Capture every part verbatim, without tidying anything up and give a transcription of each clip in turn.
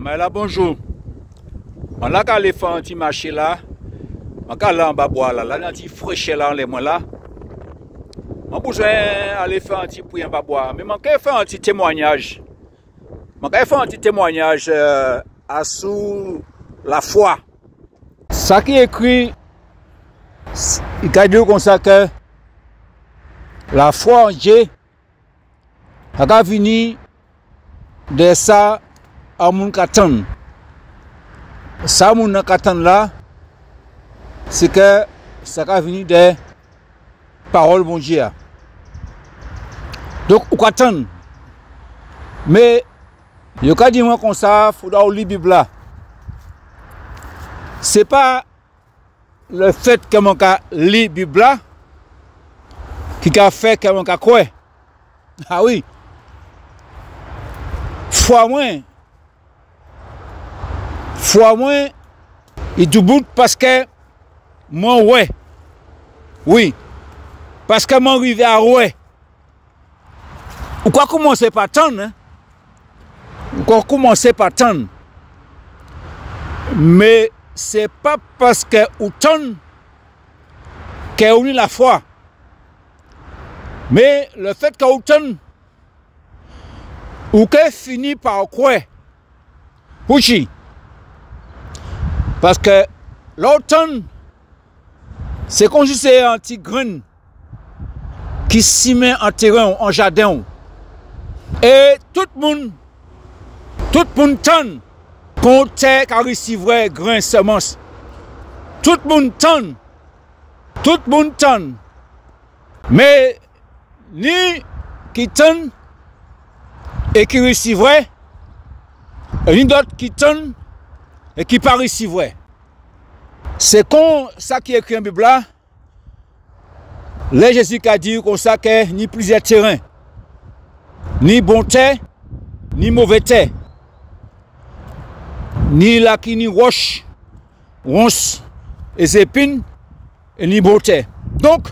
Mwen la, bonjou. Mwen la ka alé fè an ti maché la. Mwen ka alé anba bwa la. La, ni an ti fréchè la anlè mwen la. Mwen bizwen alé fè an ti pri anba bwa. Mé mwen ka fè an ti témwanyaj. Mwen ka fè an ti témwanyaj, euh, asou lafwa. Sa ki ékri, i ka di'w konsa ke lafwa an Dié, sa ka vini dè sa an moun ka tann. Sa moun-lan ka tann la, sé ke sa ka vini dè pawol Bondié a. Donk, ou ka tann. Mé, yo ka di mwen konsa, fodra ou li Bib-la. Sé pa lèfèt ke mwen ka li Bib-la ki ka fè ke mwen ka kwè. A wi. Fwa mwen, fwa mwen, i doubout paske mwen wè. Wi. Paske mwen rivé a wè. Ou ka koumansé pa tann, en. Ou ka koumansé pa tann. Mé sé pa paske ou tann ke ou ni lafwa. Mé lèfèt ke ou tann, ou ké fini pa kwè. Pouki ? Paske lè ou tann, sé konsi sé an ti grenn ki simen an téren'w, an jaden'w. É tout moun, tout moun tann kon tè ka risivwè grenn sémans. Tout moun tann, tout moun tann. Mé ni ki tann é ki risivwè, é ni dot ki tann é ki pa risivwè. Sé kon sa ki ékri an Bib-la, lè Jézi ka di konsa ke ni pliziè téren, ni bon tè, ni mové tè, ni la ki ni woch, wons é zépin, é ni bon tè. Donk,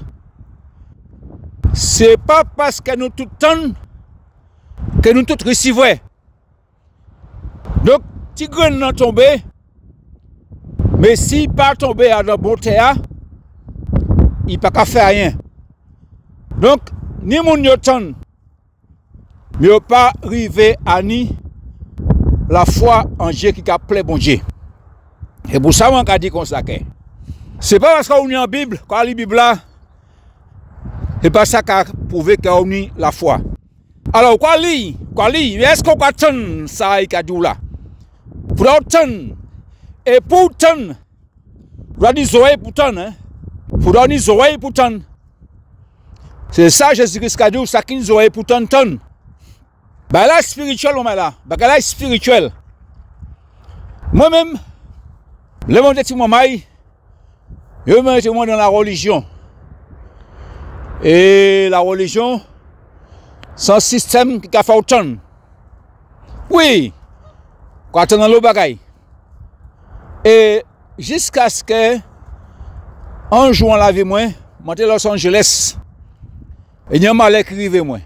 sé pa paske nou tout tann ke nou tout risivwè. Donk, ti grenn-lan tonbé, mé si i pa tonbé adan bon tè-a, i pa ka fè ayen. Donk, ni moun yo tann, mé yo pa rivé a ni lafwa an Dié ki ka plè Bondié. É pou sa mwen ka di konsa ke sé pa paske ou ni an Bib, ou ka li Bib-la, sé pa sa ka pwouvé ke ou ni lafwa. Alò, ou ka li, ou ka li, mé èske ou ka tann sa i ka di'w la ? Fodra ou tann. É pou'w tann, fodra ou ni zorèy pou tann, en. Fodra ou ni zorèy pou tann. Sé sa Jézi Kri ka di'w, sa ki ni zorèy pou tann, tann. Bagay-la spirityèl, mwen la. Bagay-la spirityèl. Mwen menm, lè mwen té ti manmay, yo mété mwen dan la rèlijion. É la rèlijion, sé an sistem ki ka fè'w tann. Wi, ou ka tann anlo bagay. É jiskaske an jou an lavi mwen, mwen té Los Angeles, é ni an malè ki rivé mwen.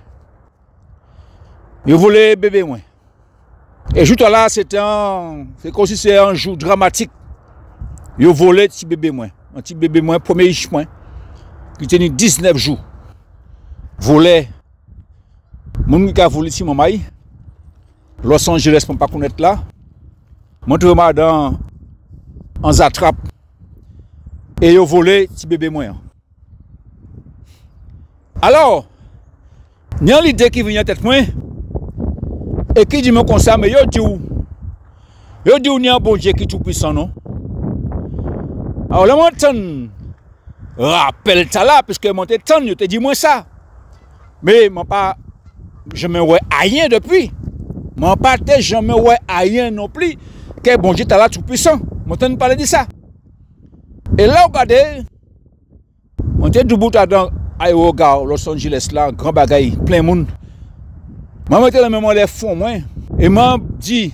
Yo volé bébé mwen. É jou-tala, sé té an, sé konsi sé an jou dramatik. Yo volé ti bébé mwen. An ti bébé mwen, prèmié ich mwen, ki té ni diznef jou. Volè. Moun ki ka volé ti manmay. Los Angeles, mwen pa konnet la. Mwen twouvé mwen adan an zatrap. É yo volé ti bébé mwen an. Alò, ni an lidé ki vini an tet mwen, é ki di mwen konsa, mé yo di'w, yo di'w ni an Bondié ki toupwisan, non ? Alò, lè mwen tann rapel-tala, piske mwen té tann, yo té di mwen sa. Mé mwen pa janmen wè ayen dépi. Mwen pa té janmen wè ayen non pli ke Bondié-tala toupwisan. Mwen tann palé di sa. É lè ou gadé, mwen té doubout adan aéwogare Los Angeles la, gran bagay, plen moun. Mwen mété lanmen mwen lè fwon mwen, é mwen di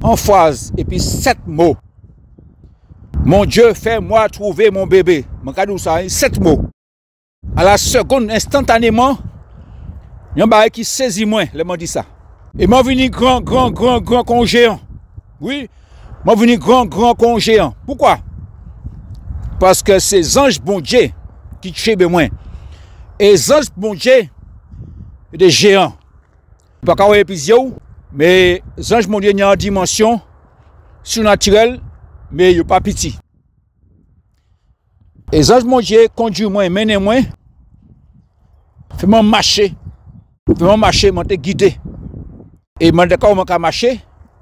an fraz, épi set mo : Mon Dieu, fais-moi trouver mon bébé. Mwen ka di'w sa, wi, set mo. A la segonn, enstantanéman, ni an bagay ki sézi mwen lè mwen di sa. É mwen vini gran, gran, gran, gran kon an jéyan. Wi, mwen vini gran, gran kon on jéyan. Poukwa? Paskè sé zanj Bondyé ki tjenbé mwen. É zanj Bondyé sé dé jéyan. Ou pa ka wè épi zyé'w, mé zanj Bondyé ni an dimansyon sinatirèl, mé yo pa piti. É zanj Bondyé kondui mwen, mennen mwen, fè mwen maché. Fè mwen maché, mwen té gidé. É mwen té ka, mwen ka maché,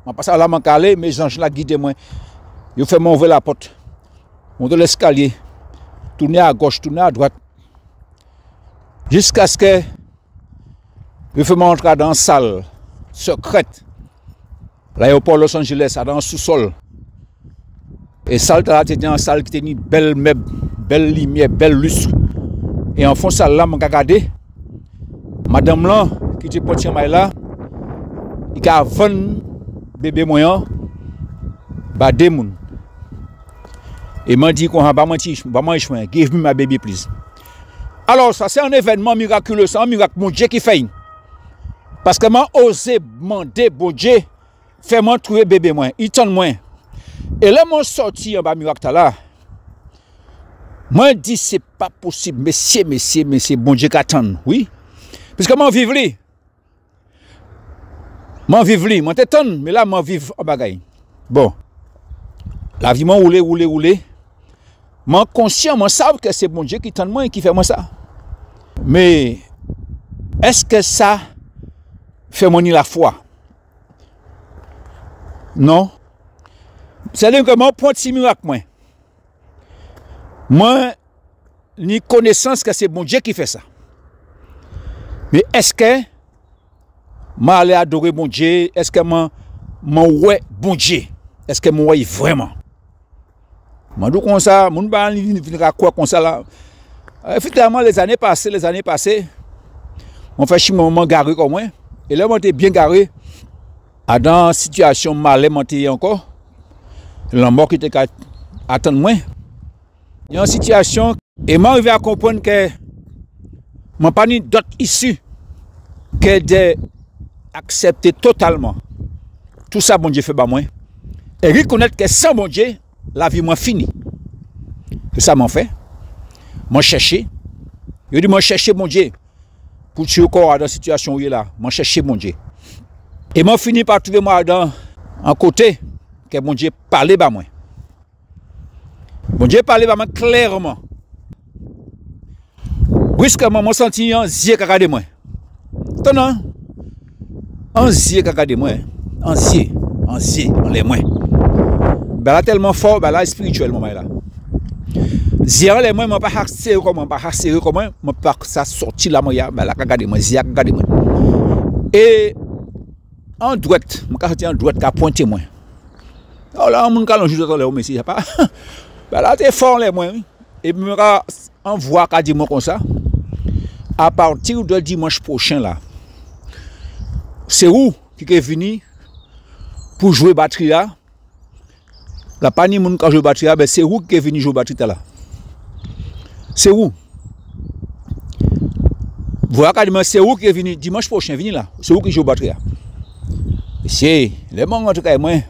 mwen pa sav la mwen ka alé, mé zanj-la gidé mwen. Yo fè mwen ouvè lapòt, monté lèskalyé, tounen a gòch, tounen a dwat. Jiskaskè yo fè mwen antré adan an sal sèkrèt. Layéwopò Los Angeles, adan an sousòl. É sal-tala té, té an sal ki té ni bèl mèb, bèl limyè, bèl lis. É an fon sal-la, mwen ka gadé madanm-lan ki té pran ti manmay-la, i ka vann bébé mwen an ba dé moun. É mwen di konsa, ba mwen ti, ba mwen ich mwen, give me my baby, please. Alò, sa sé an évènman mirakilé, sé an mirak Bondyé ki fè'y. Paskè mwen ozé mandé Bondyé fè mwen twouvé bébé mwen, i tann mwen. É lè mwen sòti anba mirak-tala, mwen di sé pa posib, mésyé, mésyé, mésyé, Bondyé ka tann, wi. Piskè mwen viv li. Mwen viv li, mwen té tann, mé la mwen viv an bagay. Bon. Lavi mwen woulé, woulé, woulé. Mwen konsyan, mwen sav kè sé Bondyé ki tann mwen, ki fè mwen sa. Mé èskè sa fè mwen ni lafwa? Non. Sétadi kè mwen pran ti mirak mwen. Mwen ni konésans kè sé Bondyé ki fè sa. Mé èskè mwen alé adoré Bondyé? Èskè mwen, mwen wè Bondyé? Èskè mwen wè'y vrèman? Mwen di'w konsa, moun pa vin, vin ka kwè konsa la. Éfektivman, lézanné pasé, lézanné pasé, mwen fè chimen mwen garé kò mwen. É lè mwen té byen garé, adan sitiyasyon malè mwen té yé ankò, lanmò ki té ka atann mwen. Ni an sitiyasyon, é mwen rivé a konprann kè mwen pa ni dòt isi kè dè aksèpté totalman tou sa Bondyé fè ba mwen, é rikonèt kè san Bondyé, lavi mwen fini. Sé sa mwen fè. Mwen chèché. Yo di mwen chèché Bondyé. Pou tjwé kò'w adan sitiyasyon ou yé la, mwen chèché Bondyé. É mwen fini pa twouvé mwen adan an koté kè Bondyé palé ba mwen. Bondyé palé ba mwen klèman. Briskèman, mwen santi an zyé ka gadé mwen. Tann, an zyé ka gadé mwen. An zyé, an zyé anlè mwen. Bagay-la tèlman fò, bagay-la èspirityèl, manmay-la. Zyé anlè mwen, mwen pa ka séré kò mwen, mwen pa ka séré kò mwen, mwen pa ka sa sòti la mwen yé a, bagay-la ka gadé mwen, zyé-a ka gadé mwen. É an dwèt, mwen ka santi an dwèt ka pwenté mwen. Alò, an moun ka lonjé dwèt anlè'w, mé sé pa, bagay-la té fò anlè mwen, wi. Épi mwen ka, an vwa ka di mwen konsa, a pati dè dimanch pwochen la, sé ou ki ké vini pou jwé batri-a. La pa ni moun ka jwé batri-a, ben sé ou ki ké vini jwé batri-tala. Sé ou. Vwa-a ka di mwen sé ou ki ké vini dimanch pwochen, vini la. Sé ou ki jwé batri-a. Mésyé, lè mwen rantré kay mwen,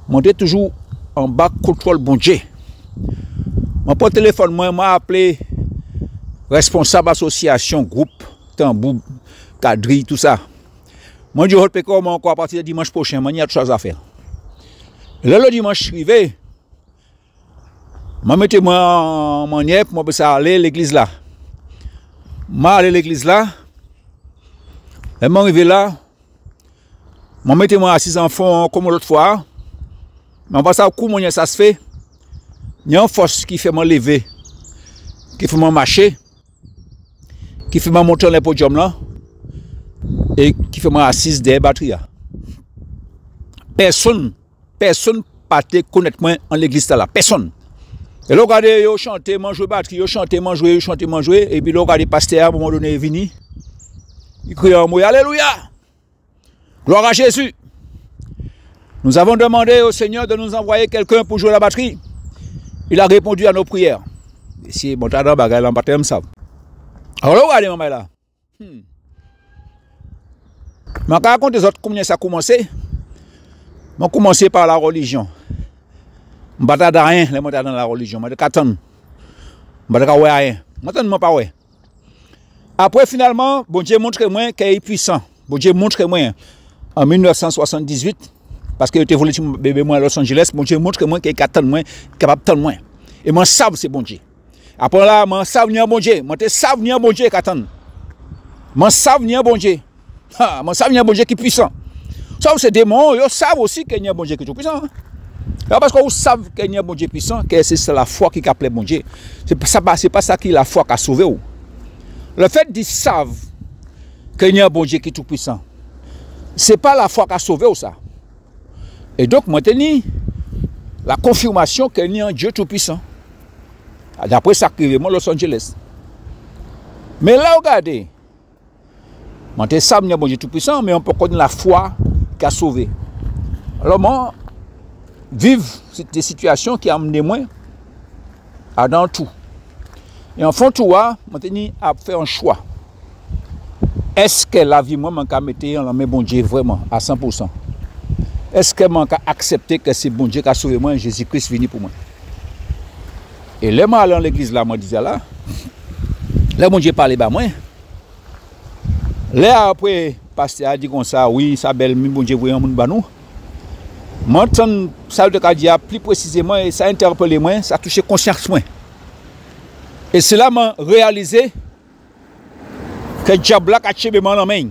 mwen té toujou anba kontwòl Bondyé. Mwen pran téléfòn mwen, mwen aplé rèsponsab asosyasyon, gwoup, tanbou, kadri, tousa. Mwen di yo, zòt pé ka wè mwen ankò a pati dè dimanch pwochen, mwen ni dòt chòz a fè. Lè lòt dimanch rivé, mwen mété mwen an mannyè pou mwen pé sa alé légliz-la. Mwen alé légliz-la. Lè mwen rivé la, mwen mété mwen asiz an fon kòm lòt fwa-a. Mwen pa sav kouman sa fè. Ni an fòs ki fè mwen lévé, ki fè mwen maché, ki fè mwen monté anlè podyòm-lan, é ki fè mwen asiz dèyè batri-a. Pèsonn, pèsonn pa té konnèt mwen an légliz-tala. Pèsonn. É lè ou gadé yo chanté, mwen jwé batri, yo chanté, mwen jwé, yo chanté, mwen jwé. Épi lè ou gadé pastè-a, a an moman doné, i vini, i kriyé an mo, Alélouya! Gloire à Jésus. Nous avons demandé au Seigneur de nous envoyer quelqu'un pour jouer la batterie. Il a répondu à nos prières. Mésyé, bon, ta dan bagay-la, an pa té menm sav. Alò, lè ou gadé manmay-la. Hmm. Mwen ka rakonté zòt kouman sa koumansé. Mwen koumansé pa la rèlijyon. Mwen pa té adan ayen lè mwen té adan la rèlijyon. Mwen té ka tann. Mwen pa té ka wè ayen. Mwen tann, mwen pa wè. Apré, finalman, Bondyé montré mwen ke i pwisan. Bondyé montré mwen, an mil nèf san swasanndizuit, paskè yo té volé ti bébé mwen a Los Angeles, Bondyé montré mwen ke i ka tann mwen, i kapab tann mwen. É mwen sav sé Bondyé. Apré la, mwen sav ni an Bondyé. Mwen té sav ni an Bondyé ka tann. Mwen sav ni an Bondyé. Ha, mwen sav ni an Bondyé ki pwisan. Sòf sé démon yo sav osi ke ni an Bondyé ki tou pwisan. É pa paskè ou sav ke ni an Bondyé pwisan ke sé sa lafwa ki ka plè Bondyé. Sé pa sa, pa, sé pa sa ki lafwa ka sové'w. Lèfèt di sav ke ni an Bondyé ki tou pwisan, sé pa lafwa ka sové'w sa. É donk, mwen té ni la konfimasyon ke ni an Dyé tou pwisan. Dapré sa ki rivé mwen Los Angeles. Mé lè ou gadé, mwen té sav ni an Bondyé tou pwisan, mé mwen poko ni lafwa ka sové. Alò, mwen viv dé sitiyasyon ki amenné mwen adan tou. É an fen tou a, mwen té ni a fè an chwa. Èskè lavi mwen, mwen ka mété'y an lanmen Bondyé vrèman, a san pou san? Èskè mwen ka aksèpté ke sé Bondyé ka sové mwen, Jézi Kris vini pou mwen? É lè mwen alé an légliz-la, mwen di sa la, lè Bondyé palé ba mwen, lè apré pastè-a di konsa, wi, sa bèl, mi Bondyé voyé an moun ba nou. Mwen tann sa yo té ka di a pli présizéman, é sa entèpélé mwen, sa touché konsyans mwen. É sé la mwen réyalizé ke dyab-la ka tjenbé mwen an lanmen'y.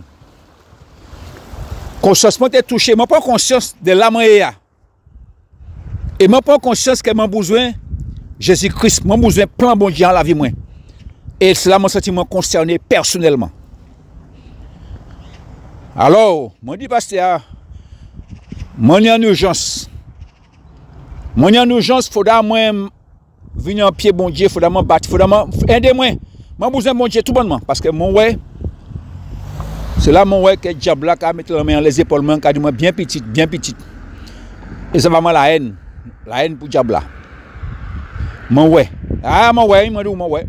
Konsyans mwen té touché, mwen pran konsyans dè la mwen yé a. É mwen pran konsyans ke mwen bizwen Jézi Kris, mwen bizwen plan Bondyé an lavi mwen. É sé la mwen santi mwen konsèné pèsonèlman. Alò, mwen di pastè-a, mwen ni an ijans. Mwen ni an ijans, fodra mwen vini an pyé Bondyé, fodra mwen bat, fodra mwen, édé mwen. Mwen bizwen Bondyé toubannman, paskè mwen wè, sé la mwen wè ke dyab-la ka mété lanmen anlè zépòl mwen, ka di mwen, byen pitit, byen pitit. É sa ba mwen lahèn, lahèn pou dyab-la. Mwen wè. A, mwen wè, mwen di mwen wè.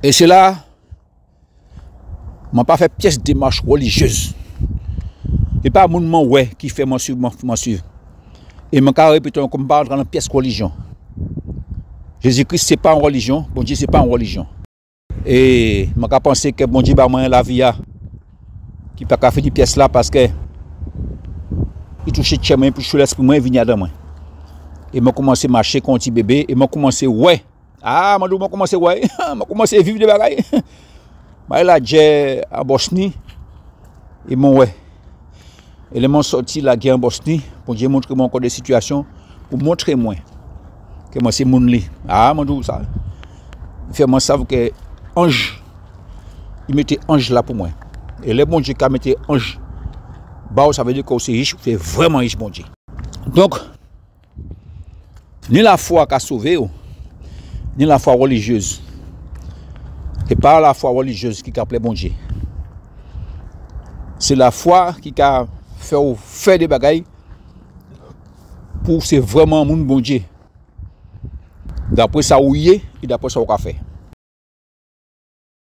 É sé la, mwen pa fè pyès démach rèlijyèz. É pa moun mwen wè ki fè mwen swiv, mwen, mwen swiv. É mwen ka répété ankò, mwen pa rantré adan pyès rèlijyon. Jézi Kris sé pa an rèlijyon, Bondyé sé pa an rèlijyon. É mwen ka pansé ke Bondyé ba mwen lavi-a ki pa ka fini pyès-la, paskè i touché tjè mwen, i touché lèspri mwen, i vini adan mwen. É mwen koumansé maché kon ti bébé, é mwen koumansé wè. A, mwen di, mwen koumansé wè, mwen koumansé viv dé bagay. Mwen alé ladjè an Bosni, é mwen wè. É lè mwen sòti lagè an Bosni, Bondyé montré mwen ankò dé sitiyasyon pou montré mwen ke mwen sé moun li. A, mwen di'w sa. I fè mwen sav ke anj, i mété anj-la pou mwen. É lè Bondyé ka mété anj ba'w, sa vlé di ke ou sé rich, ou sé vrèman rich Bondyé. Donk, ni lafwa ka sové'w, ni lafwa rèlijyèz. Sé pa lafwa rèlijyèz ki ka plè Bondyé. Sé lafwa ki ka fè'w fè dé bagay pou ou sé vrèman moun Bondyé. Dapré sa ou yé é dapré sa ou ka fè.